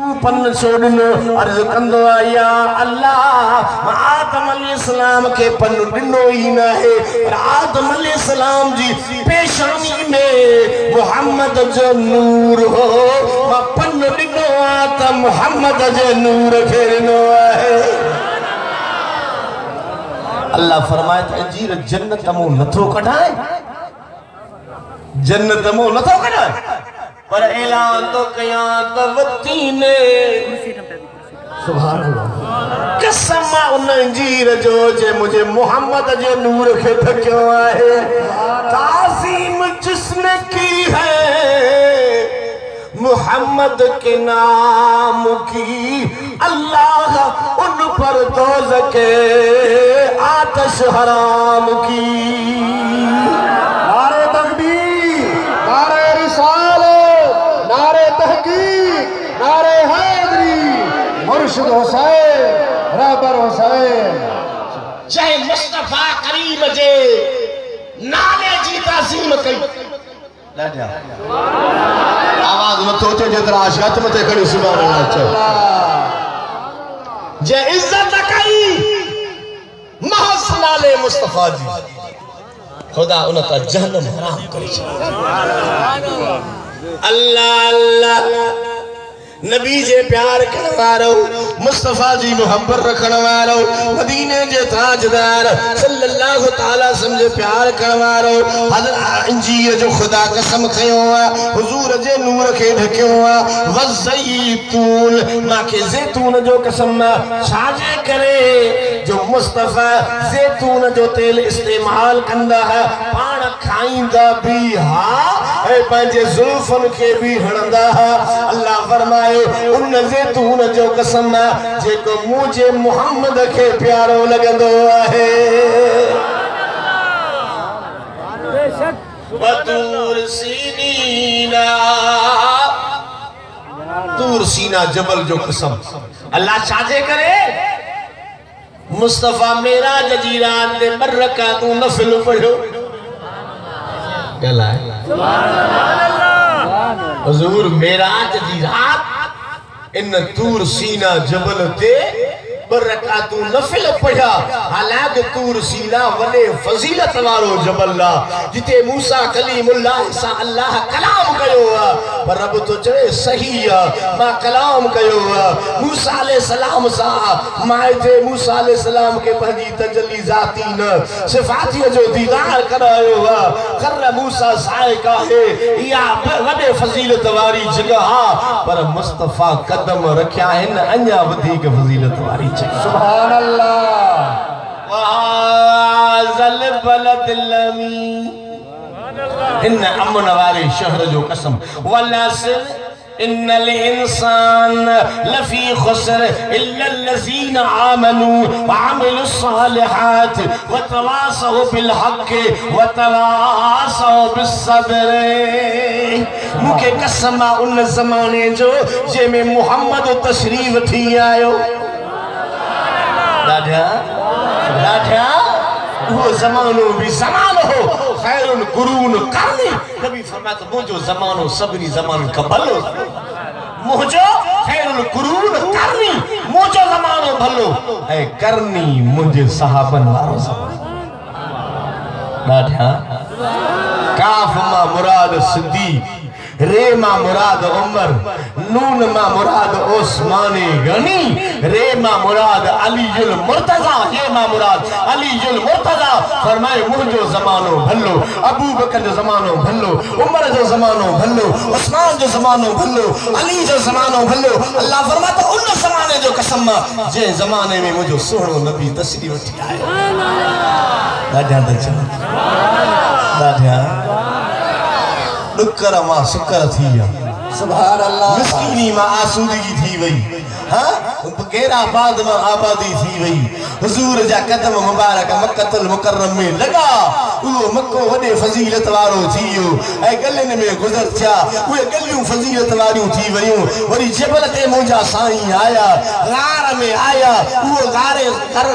तूं पन छो ॾिनो? अर्ज़ कंदो आहे या अल्लाह, मां आदम अलैहिस्सलाम खे पन ॾिनो ई न आहे, पर आदम अलैहिस्सलाम जी पेशानी में मोहम्मद जो नूर हो, मां पन ॾिनो आहे त मोहम्मद जे नूर खे ॾिनो आहे। अल्लाह फरमाए त अंजीर जन्नत मूं नथो कढाए, जन्नत मूं नथो कढाए, पर ऐलान तो कयां त वतीने। सुभान अल्लाह। कसम उन अंजीर जो जे मुझे मोहम्मद जे नूर खे ढकियो आहे। ताज़ीम जिसने की है मोहम्मद के नाम की, अल्लाह उन पर दोज़खे आतश हराम की। नारे तकबीर, नारे रिसालत, नारे तहकीक, नारे हैदरी, मुर्शिद हुसैन, रहबर हुसैन। चाहे मुस्तफ़ा करीम जे नाले जी ताज़ीम कई। आवाज़ नथो अचे जेतिरा आशिक मथे खणी सुभान अल्लाह चओ। जे इज़त कई महज़ नाले मुस्तफ़ा जी, खुदा उन तां जहन्नम हराम करे छॾे। अल्लाह अल्लाह। नबी जे प्यार करण वारो, मुस्तफ़ा जी मोहब्बत रखण वारो, मदीने जे ताजदार सल्लल्लाहु ताला सम्झे प्यार करण वारो, हज़रत अंजीर जो खुदा कसम खयो आहे, हुजूर जे नूर खे ढकियो आहे। वज़ैतून, माखे ज़ैतून जो कसम आहे, छाजे करे जो मुस्तफ़ा ज़ैतून जो तेल इस्तेमाल कंदा हा, पाण खाईंदा बि हा ऐं पंहिंजे ज़ुल्फनि खे बि हणंदा हा। अल्लाह फरमाए उन ज़ैतून जो कसम जेको मुंहिंजे मोहम्मद खे प्यारो लॻंदो आहे। तूर सीना, तूर सीना जबल जो कसम। अल्लाह छाजे करे मुस्तफ़ा मेराज जी रात ते ॿ रकातूं नफ़िल पढ़ियो। ॻाल्हाए हुज़ूर मेराज जी रात इन तूर सीना जबल ते ॿ रकातूं नफ़िल पढ़िया। हालांकि तूर सीना वॾे फ़ज़ीलत वारो जबल आहे, जिते मूसा कलीमुल्लाह सां अल्लाह कलाम कयो आहे, पर रब थो चवे सही आहे, मां कलाम कयो आहे मूसा अलैहिस्सलाम सां, मां हिते मूसा अलैहिस्सलाम खे पंहिंजी तजली ज़ाती न सिफ़ातीअ जो दीदार करायो आहे। खर मूसा साइक आहे, इहा वॾे फ़ज़ीलत वारी जॻह आहे, पर मुस्तफ़ा कदम रखिया आहिनि अञा वधीक फ़ज़ीलत वारी जॻह। सुभान अल्लाह। वाज़ल बलदिल अमीन, इन अमन वारे शहर जो कसम। वलअस्र इन्नल इंसान लफी खुसर इल्लल्लज़ीना आमनू व अमिलुस्सालिहात व तवासौ बिल हक़ व तवासौ बिस्सब्र। मूंखे कसम आहे उन ज़माने जो जंहिंमें मोहम्मद तशरीफ़ थी आयो। ॾाढा ॾाढा उहो ज़मानो बि ज़मानो हो, ख़ैरुल कुरून करनी। नबी फरमाए त मुंहिंजो ज़मानो सभिनी ज़माननि खां भलो, मुंहिंजो ख़ैरुल कुरून करनी, मुंहिंजो ज़मानो भलो ऐं करनी मुंहिंजे सहाबनि वारो ज़मानो। ॾाढा काफ मां मुराद सिद्दीक़, रे मां मुराद उमर, नून मां मुराद उस्मान गनी, रे मां मुराद अलीयुल मुर्तज़ा, ये मां मुराद अलीयुल मुर्तज़ा। फरमाए मुंहिंजो ज़मानो भलो, अबू बकर जो ज़मानो भलो, उमर जो ज़मानो भलो, उस्मान जो ज़मानो भलो, अली जो ज़मानो भलो। अल्लाह फरमाए त उन ज़माने जो कसम जंहिं ज़माने में मुंहिंजो सुहिणो नबी तशरीफ़ वठी आयो। ॾाढा त चओ, ॾाढा ॾुकर मां सुकर थी विया। सुभान अल्लाह। मिसकीनी मां आसूदगी थी वई। हाँ, गैराबाद मां आबादी थी वई। हुज़ूर जा कदम मुबारक मक्कतुल मुकर्रम में लॻा, उहो मक्को वॾे फज़ीलत वारो थी वियो ऐं गलियुनि में गुज़र थिया, उहे गलियूं फज़ीलत वारियूं थी वयूं। वरी जबल ते मुंहिंजा साईं आया, गार में आया, उहो गारे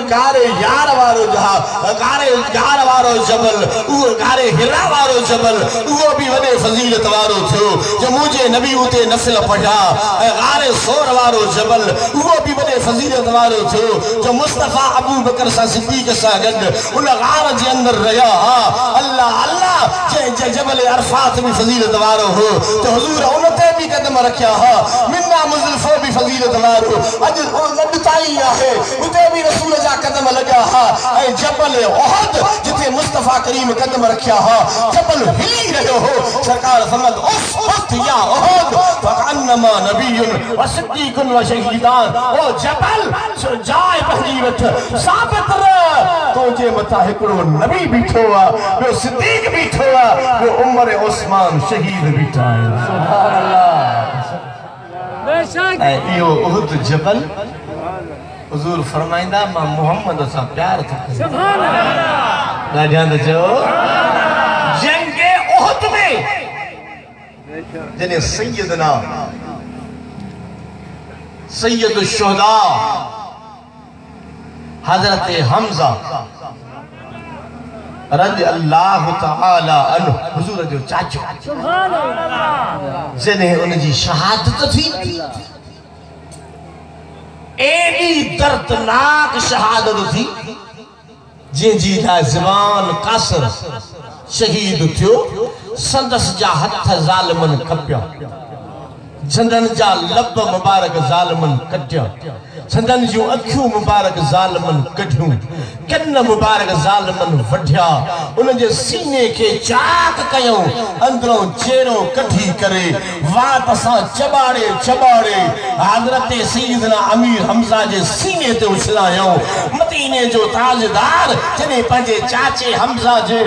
गारे यार वारो गारे यार वारो जबल, उहो गारे हिरा वारो जबल, उहो बि वॾे फज़ीलत वारो थियो जो मुंहिंजे नबी उते नफ़िल पढ़िया। ऐं गारे सोर वारो जबल, उहो बि वॾे फज़ीलत वारो थियो जो मुस्तफ़ा अबू बकर सां सिद्दीक़ सां गॾु उन गार जे अंदरि रहिया। हा अल्लाह अल्लाह, जंहिं जबल अरफात बि फज़ीलत वारो हो त हुज़ूर उन ते बि कदम रखिया। हा मिन्ना मुज़ल्फ़ो बि फज़ीलत वारो अॼु अॼु ताईं आहे, उते बि रसूल जा कदम लॻा। हा ऐं जबल उहद जिथे मुस्तफ़ा करीम कदम रखिया, हा जबल हिली रहियो हो। सरकार फरमात उफ या उहद फकन्नमा नबियुन व सिद्दीकुन व शहीदान। ओ जबल जाए पंहिंजी वठि, साबित रह, तुंहिंजे मथां हिकिड़ो नबी बीठो आहे, ॿियो सिद्दीक बीठो आहे, ॿियो उमर उस्मान शहीद बीठा आहिनि। सुभान अल्लाह। ऐं इहो उहद जबल हुज़ूर फरमाईंदा मां मोहम्मद सां प्यार थो कयां। सुभान अल्लाह। ॾाढियां त चओ जंग उहद में जॾहिं सैयदना सैयद शुहदा हज़रत हमज़ा रज़ी अल्लाह तआला अन्हु हुज़ूर जो चाचो, सुभान अल्लाह, जॾहिं उनजी शहादत थी, एॾी दर्दनाक शहादत थी जंहिंजी लाइ ज़बान कासर शहीद थियो। संदसि जा हथ ज़ालिमनि कपिया, संदन जा लब मुबारक ज़ालिमनि कढिया, संदन जूं अखियूं मुबारक ज़ालिमनि कढियूं, कन मुबारक ज़ालिमनि वढिया, उनजे सीने खे चाक कयऊं, अंदरों चेहरो कढी करे वात सां चबाड़े चबाड़े हज़रत सैयदना अमीर हमज़ा जे सीने ते उछलायऊं। मदीने जो ताजदार जॾहिं पंहिंजे चाचे हमज़ा जे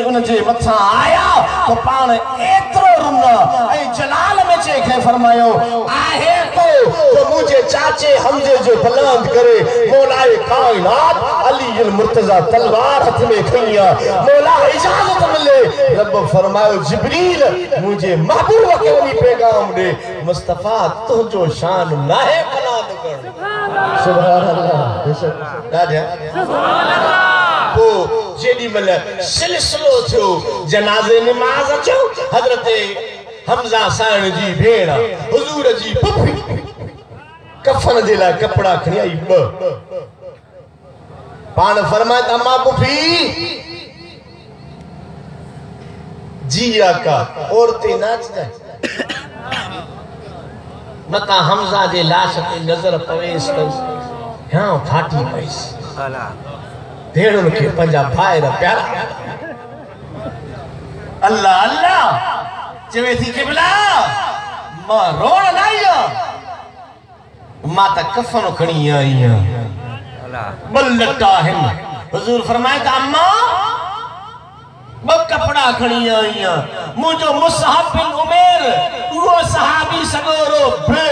उनजे मथां आया त पाण एतिरो रुना ऐं जलाल में खे फरमायो आहे को तो मुझे चाचे हमजे जो बुलंद करे मौलाए कायनात अली अल मुर्तज़ा तलवार हथ में खणी आ, मौला इजाजत मिले। रब फरमायो जिब्रील मुझे महबूब खे वञी पैगाम ॾे, मुस्तफ़ा तुंहिंजो शान नाहे बुलंद करणो। सुभान अल्लाह। बेशक ॾाढा सुभान अल्लाह। पोइ जेॾी महिल सिलसिलो थियो जनाज़े नमाज़ जो, हज़रत हमज़ा साइण जी भेण हुज़ूर जी पुफी कफन जे लाइ कपिड़ा खणी आई ॿ। पाण फरमाए त अम्मा पुफी जी आका औरते न अचजांइ, मतां हमज़ा जे लाश ते नज़र पवेसि त हियांव फाटी पईसि। भेणुनि खे पंहिंजा भाइर प्यारा। अल्लाह अल्लाह चवे थी क़िबला मां रोअण न आई आहियां, मां त कफन खणी आई आहियां, ॿ लटा आहिनि। हुज़ूर फरमाए त अम्मा ॿ कपिड़ा खणी आई आहियां, मुंहिंजो मुसहब बिन उमेर उहो सहाबी सगोरो बि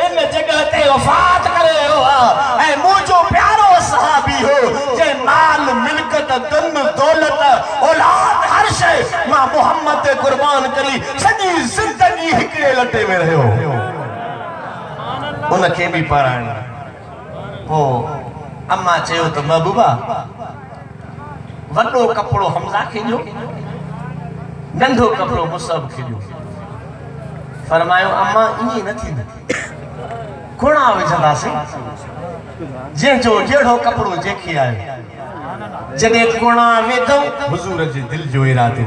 इन जॻह ते वफ़ात करे वियो आहे ऐं मुंहिंजो प्यारो सहाबी हो जंहिं माल मिल्कत धन दौलत औलाद हर शइ मां मोहम्मद ते कुर्बान करी सॼी ज़िंदगी हिकिड़े लटे में रहियो, उनखे बि पाराइण। पोइ अम्मा चयो त महबूबा वॾो कपिड़ो हमज़ा खे ॾियो, नंढो कपिड़ो मुसअब खे ॾियो। फरमायो अम्मा ईअं न थींदो, कुणा विझंदासीं, जंहिंजो जहिड़ो कपिड़ो जंहिंखे आयो। जॾहिं कुणा विधऊं, हुज़ूर जे दिलि जो इरादो,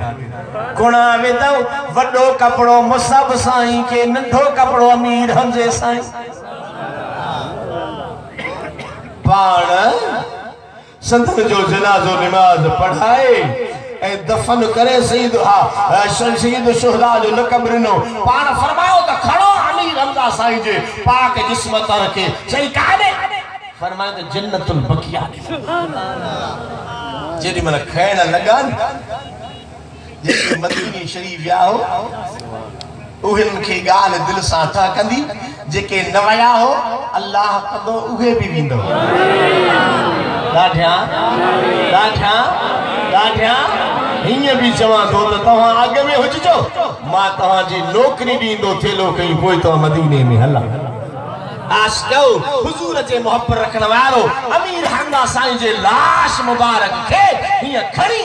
कुणा विधऊं वॾो कपिड़ो मुसअब साईं खे, नंढो कपिड़ो अमीर हमज़े साईं। पाण संतन जो जनाज़ो नमाज़ पढ़ाए ऐं दफ़न करे शहीद शुहदा जो लक़ब ॾिनो। पाण फरमायो त खणो अमीर हमज़ा साईं जे पाक जिस्म तर खे, चई काॾे? फरमायो त जन्नतुल बकिया। जेॾी महिल खयण लॻा न, जेके मदीने शरीफ विया हो, उन्हनि खे ॻाल्हि दिलि सां ठहकंदी, जेके न विया हो अल्लाह कंदो उहे बि वेंदो। ॾाढियां ॾाढियां ॾाढियां हीअं बि चवां थो त तव्हां अॻु में हुजो, मां तव्हांजी नौकिरी ॾींदो थेलो खणी पोइ तव्हां मदीने में हलां। आशकौ हुजूर जे मोहब्बत रखण वारो अमीर हमज़ा साईं जे लाश मुबारक खे हीअं खणी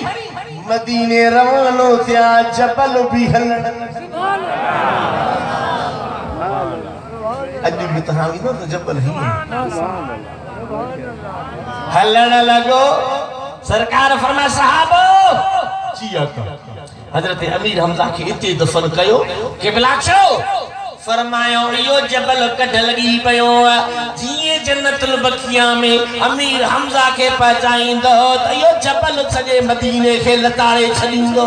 मदीने रवानो थिया, जबल बि हलण। अॼु बि तव्हां वेंदो त जबल हीअं हलण लॻो। सरकार फरमाए साहब जी आका, हज़रत अमीर हमज़ा खे इते दफ़न कयो। क़िबला छो? फरमायो इहो जबल कढ लॻी पियो आहे, जीअं जन्नतुल बकिया में अमीर हमज़ा खे पहुचाईंदो त इहो जबल सॼे मदीने खे लताड़े छॾींदो।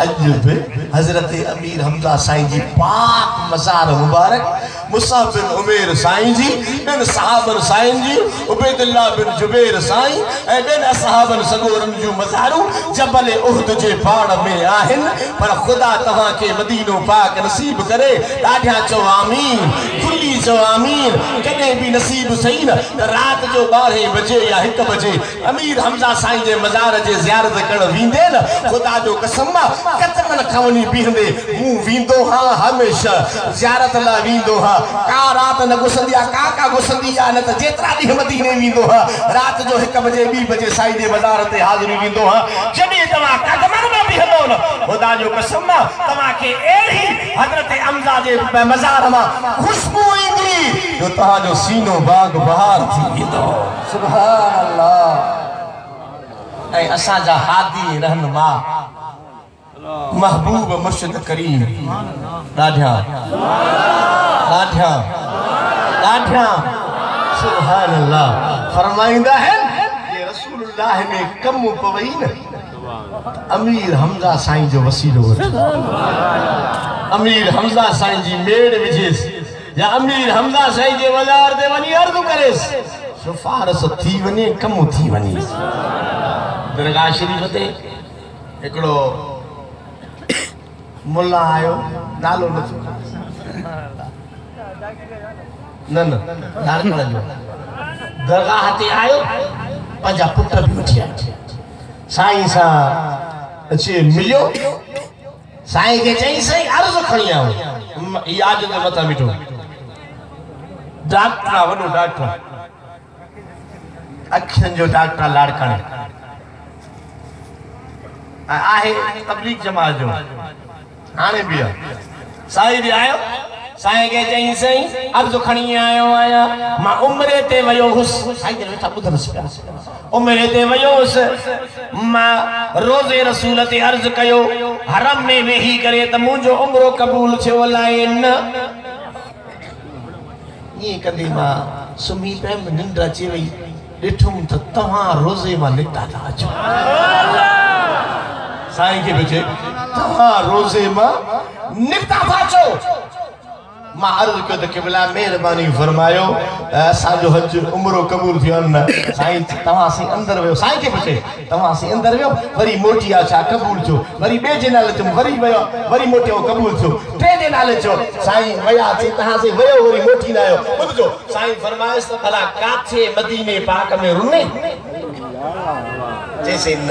अॼु बि हज़रत अमीर हमज़ा साईं जी पाक मज़ार मुबारक, मुसअब बिन उमेर साईं जी, ॿियनि सहाबनि साईं जी, उबैदुल्लाह बिन जुबैर साईं ऐं ॿियनि असहाबनि सगोरनि जूं मज़ारूं जबल उहद जे पहाड़ में आहिनि। पर ख़ुदा तव्हांखे मदीनो पाक नसीब करे। ॾाढियां चओ आमीन, खुली चओ आमीन। कॾहिं बि नसीब सही न त राति जो 12 बजे या 1 बजे अमीर हमज़ा साईं जे मज़ार जे ज़ियारत करण वेंदे न, ख़ुदा जो कसम आहे कदमनि खां वञी बीहंदे। मूं वेंदो हां हमेशह ज़ियारत लाइ वेंदो हां, का राति न घुसंदी आहे, का का घुसंदी आहे, न त जेतिरा ॾींहं मदीने वेंदो हां, राति जो 1 बजे 2 बजे साईं जे मज़ार ते हाज़िरी ॾींदो हां। जॾहिं तव्हां कदमनि में बीहंदो न, ख़ुदा जो कसम आहे तव्हांखे अहिड़ी हज़रत हमज़ा जे मज़ार मां ख़ुशबू ईंदी जो तव्हांजो सीनो बाग बहार थी वेंदो। सुभान अल्लाह। ऐं असांजा हादी रहनुमा महबूब मुर्शिद करीम ॾाढियां ॾाढियां ॾाढियां सुभान अल्लाह फरमाईंदा आहिनि जे रसूलुल्लाह में कमु पवई न अमीर हमज़ा साईं जो वसीलो वठि, अमीर हमज़ा साईं जी मेड़ विझेसि या अमीर हमज़ा साईं जे मज़ार ते वञी अर्ज़ु करेसि, सिफारिश थी वञे, कमु थी वञे। दरगाह शरीफ़ ते हिकिड़ो मुला आयो, नालो नथो न न लाड़काणे जो, दरगाह ते आयो, पंहिंजा पुट बि वठी आयो, साईं सां अचे मिलियो। साईं खे चयईं साईं अर्ज़ु खणी आयो, इहो आज जे मथां बीठो डॉक्टर आहे, वॾो डॉक्टर, अखियुनि जो डॉक्टर आहे लाड़काणे आहे, तबलीग जमात जो हाणे बि आहे। साईं बि आयो, साईं खे चयईं साईं अर्ज़ु खणी आयो आहियां, मां उमरे ते वियो हुउसि। साईं जन वेठा ॿुधनसि पिया। उमरे ते वियो हुउसि, मां रोज़े रसूल ते अर्ज़ु कयो हरम में वेही करे त मुंहिंजो उमरो क़बूल थियो अलाए न। ईअं कंदे मां सुम्ही पियमि, निंड अची वई, ॾिठुमि त तव्हां रोज़े मां निकिता था अचो। साईं खे बि चए तव्हां रोज़े मां निकिता था अचो। मां अर्ज़ु कयो त क़िबला महिरबानी फरमायो असांजो हज उमरो क़बूल थियो न। साईं तव्हां साईं अंदरि वियो, साईं खे बि चए तव्हां साईं अंदरि वियो, वरी मोटी आयो छा क़बूल थियो, वरी ॿिए जे नाले चयो वरी वियो, वरी मोटियो क़बूल थियो, टे जे नाले चयो साईं विया चई तव्हां साईं वियो वरी मोटी न आयो। ॿुधजो साईं फरमायुसि त भला काथे मदीने पाक में रुने? चईसि न।